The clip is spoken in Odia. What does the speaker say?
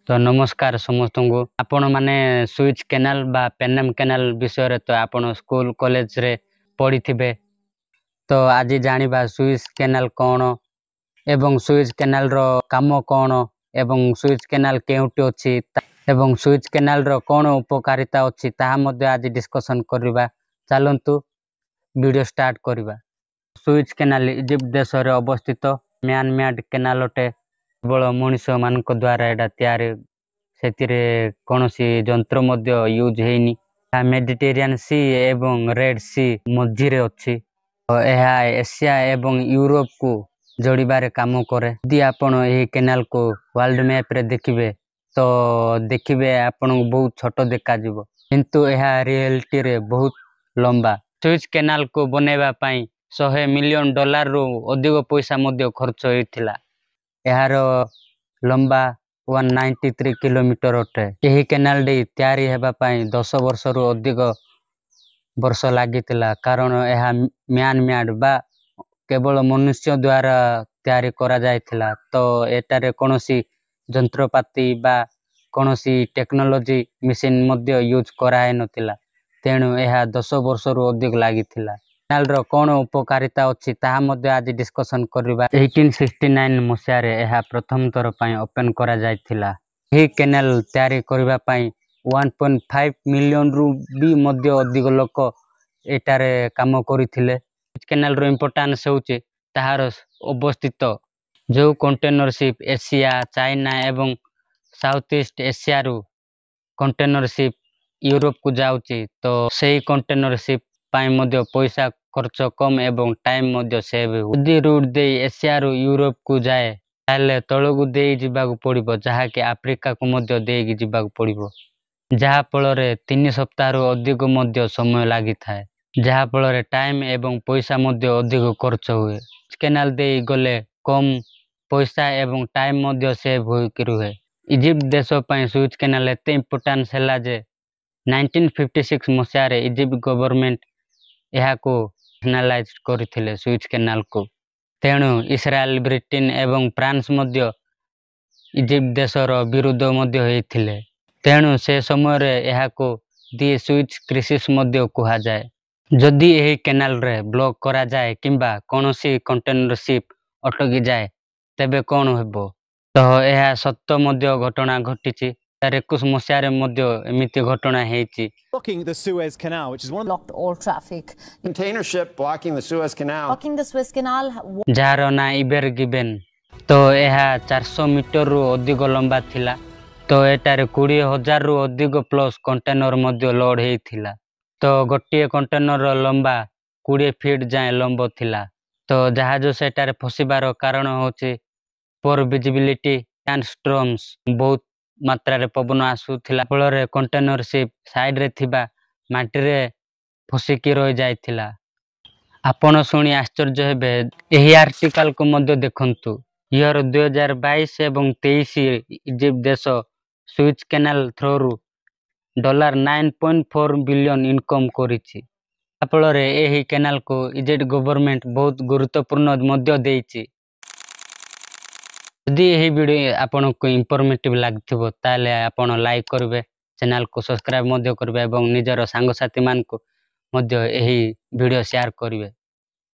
ତ ନମସ୍କାର ସମସ୍ତଙ୍କୁ। ଆପଣମାନେ ସୁଇଜ୍ କେନାଲ ବା ପେନାମ କେନାଲ ବିଷୟରେ ତ ଆପଣ ସ୍କୁଲ କଲେଜରେ ପଢ଼ିଥିବେ। ତ ଆଜି ଜାଣିବା ସୁଇଜ୍ କେନାଲ କ'ଣ ଏବଂ ସୁଇଜ୍ କେନାଲର କାମ କ'ଣ ଏବଂ ସୁଇଜ୍ କେନାଲ କେଉଁଠି ଅଛି ଏବଂ ସୁଇଜ୍ କେନାଲର କ'ଣ ଉପକାରିତା ଅଛି, ତାହା ମଧ୍ୟ ଆଜି ଡିସ୍କସନ୍ କରିବା। ଚାଲନ୍ତୁ ଭିଡ଼ିଓ ଷ୍ଟାର୍ଟ କରିବା। ସୁଇଜ୍ କେନାଲ ଇଜିପ୍ଟ ଦେଶରେ ଅବସ୍ଥିତ ମ୍ୟାନ୍ ମେଡ୍ କେନାଲ ଅଟେ। କେବଳ ମଣିଷମାନଙ୍କ ଦ୍ୱାରା ଏଇଟା ତିଆରି, ସେଥିରେ କୌଣସି ଯନ୍ତ୍ର ମଧ୍ୟ ୟୁଜ୍ ହେଇନି। ଏହା ମେଡିଟେରିଆନ୍ ସି ଏବଂ ରେଡ୍ ସି ମଝିରେ ଅଛି। ଏହା ଏସିଆ ଏବଂ ୟୁରୋପକୁ ଯୋଡ଼ିବାରେ କାମ କରେ। ଯଦି ଆପଣ ଏହି କେନାଲକୁ ୱାର୍ଲଡ ମ୍ୟାପରେ ଦେଖିବେ, ତ ଦେଖିବେ ଆପଣଙ୍କୁ ବହୁତ ଛୋଟ ଦେଖାଯିବ, କିନ୍ତୁ ଏହା ରିଏଲିଟିରେ ବହୁତ ଲମ୍ବା। ସୁଇଜ୍ କେନାଲକୁ ବନେଇବା ପାଇଁ 100 ମିଲିୟନ ଡଲାରରୁ ଅଧିକ ପଇସା ମଧ୍ୟ ଖର୍ଚ୍ଚ ହୋଇଥିଲା। ଏହାର ଲମ୍ବା 193 କିଲୋମିଟର ଅଟେ। ଏହି କେନାଲଟି ତିଆରି ହେବା ପାଇଁ 10 ବର୍ଷରୁ ଅଧିକ ବର୍ଷ ଲାଗିଥିଲା, କାରଣ ଏହା ମ୍ୟାନ୍ ମେଡ୍ ବା କେବଳ ମନୁଷ୍ୟ ଦ୍ୱାରା ତିଆରି କରାଯାଇଥିଲା। ତ ଏଠାରେ କୌଣସି ଯନ୍ତ୍ରପାତି ବା କୌଣସି ଟେକ୍ନୋଲୋଜି ମେସିନ୍ ମଧ୍ୟ ୟୁଜ୍ କରାହେଇନଥିଲା। ତେଣୁ ଏହା 10 ବର୍ଷରୁ ଅଧିକ ଲାଗିଥିଲା। କେନାଲର କ'ଣ ଉପକାରିତା ଅଛି, ତାହା ମଧ୍ୟ ଆଜି ଡିସ୍କସନ୍ କରିବା। 1869 ମସିହାରେ ଏହା ପ୍ରଥମ ଥର ପାଇଁ ଓପେନ୍ କରାଯାଇଥିଲା। ଏହି କେନାଲ ତିଆରି କରିବା ପାଇଁ 1.5 ମିଲିୟନରୁ ବି ମଧ୍ୟ ଅଧିକ ଲୋକ ଏଠାରେ କାମ କରିଥିଲେ। କେନାଲର ଇମ୍ପୋର୍ଟାନ୍ସ ହେଉଛି ତାହାର ଅବସ୍ଥିତ। ଯେଉଁ କଣ୍ଟେନର ସିପ୍ ଏସିଆ, ଚାଇନା ଏବଂ ସାଉଥ ଇଷ୍ଟ ଏସିଆରୁ କଣ୍ଟେନର ସିପ୍ ୟୁରୋପକୁ ଯାଉଛି, ତ ସେଇ କଣ୍ଟେନର ସିପ୍ ପାଇଁ ମଧ୍ୟ ପଇସା ଖର୍ଚ୍ଚ କମ୍ ଏବଂ ଟାଇମ୍ ମଧ୍ୟ ସେଭ୍ ହୁଏ। ଯଦି ରୁଟ୍ ଦେଇ ଏସିଆରୁ ୟୁରୋପକୁ ଯାଏ, ତାହେଲେ ତଳକୁ ଦେଇ ଯିବାକୁ ପଡ଼ିବ, ଯାହାକି ଆଫ୍ରିକାକୁ ମଧ୍ୟ ଦେଇକି ଯିବାକୁ ପଡ଼ିବ, ଯାହାଫଳରେ 3 ସପ୍ତାହରୁ ଅଧିକ ମଧ୍ୟ ସମୟ ଲାଗିଥାଏ, ଯାହାଫଳରେ ଟାଇମ୍ ଏବଂ ପଇସା ମଧ୍ୟ ଅଧିକ ଖର୍ଚ୍ଚ ହୁଏ। କେନାଲ ଦେଇ ଗଲେ କମ୍ ପଇସା ଏବଂ ଟାଇମ୍ ମଧ୍ୟ ସେଭ୍ ହୋଇକି ରୁହେ। ଇଜିପ୍ଟ ଦେଶ ପାଇଁ ସୁଇଜ୍ କେନାଲ ଏତେ ଇମ୍ପୋର୍ଟାନ୍ସ ହେଲା ଯେ 1956 ମସିହାରେ ଇଜିପ୍ଟ ଗଭର୍ଣ୍ଣମେଣ୍ଟ ଏହାକୁ ନ୍ୟାସନାଲାଇଜ୍ କରିଥିଲେ ସୁଇଜ୍ କେନାଲକୁ। ତେଣୁ ଇସ୍ରାଏଲ, ବ୍ରିଟେନ ଏବଂ ଫ୍ରାନ୍ସ ମଧ୍ୟ ଇଜିପ୍ଟ ଦେଶର ବିରୁଦ୍ଧ ମଧ୍ୟ ହେଇଥିଲେ। ତେଣୁ ସେ ସମୟରେ ଏହାକୁ ଦି ସୁଇଜ୍ କ୍ରାଇସିସ୍ ମଧ୍ୟ କୁହାଯାଏ। ଯଦି ଏହି କେନାଲରେ ବ୍ଲକ୍ କରାଯାଏ କିମ୍ବା କୌଣସି କଣ୍ଟେନର ସିପ୍ ଅଟକିଯାଏ, ତେବେ କ'ଣ ହେବ? ତ ଏହା ସତ ମଧ୍ୟ ଘଟଣା ଘଟିଛି। 2021 ମସିହାରେ ମଧ୍ୟ ଏମିତି ଘଟଣା ହେଇଛି। Blocking the Suez Canal, which is one of blocked all traffic. Container ship blocking the Suez Canal. Blocking the Suez Canal. ଯାହାର ନାଁ ଇଭର ଗିଭେନ୍। ତ ଏହା 400 ମିଟରରୁ ଅଧିକ ଲମ୍ବା ଥିଲା। ତ ଏଠାରେ 20,000ରୁ ଅଧିକ ପ୍ଲସ୍ କଣ୍ଟେନର ମଧ୍ୟ ଲୋଡ୍ ହେଇଥିଲା। ତ ଗୋଟିଏ କଣ୍ଟେନରର ଲମ୍ବା 20 ଫିଟ୍ ଯାଏଁ ଲମ୍ବ ଥିଲା। ତ ଜାହାଜ ସେଠାରେ ଫସିବାର କାରଣ ହେଉଛି ପୋର୍ ଭିଜିବିଲିଟି ଆଣ୍ଡ ଷ୍ଟର୍ମସ୍। ବହୁତ ମାତ୍ରାରେ ପବନ ଆସୁଥିଲା, ଫଳରେ କଣ୍ଟେନର ସିପ୍ ସାଇଡରେ ଥିବା ମାଟିରେ ଫସିକି ରହିଯାଇଥିଲା। ଆପଣ ଶୁଣି ଆଶ୍ଚର୍ଯ୍ୟ ହେବେ, ଏହି ଆର୍ଟିକାଲକୁ ମଧ୍ୟ ଦେଖନ୍ତୁ। ଇୟର 2022 ଏବଂ 23 ଇଜିପ୍ଟ ଦେଶ ସୁଇଜ୍ କେନାଲ ଥ୍ରୋରୁ $9.4 billion income କରିଛି। ଯାହାଫଳରେ ଏହି କେନାଲକୁ ଇଜିପ୍ଟ ଗଭର୍ଣ୍ଣମେଣ୍ଟ ବହୁତ ଗୁରୁତ୍ୱପୂର୍ଣ୍ଣ ମଧ୍ୟ ଦେଇଛି। ଯଦି ଏହି ଭିଡ଼ିଓ ଆପଣଙ୍କୁ ଇନଫର୍ମେଟିଭ୍ ଲାଗିଥିବ, ତାହେଲେ ଆପଣ ଲାଇକ୍ କରିବେ, ଚ୍ୟାନେଲକୁ ସବସ୍କ୍ରାଇବ୍ ମଧ୍ୟ କରିବେ ଏବଂ ନିଜର ସାଙ୍ଗସାଥିମାନଙ୍କୁ ମଧ୍ୟ ଏହି ଭିଡ଼ିଓ ସେୟାର କରିବେ।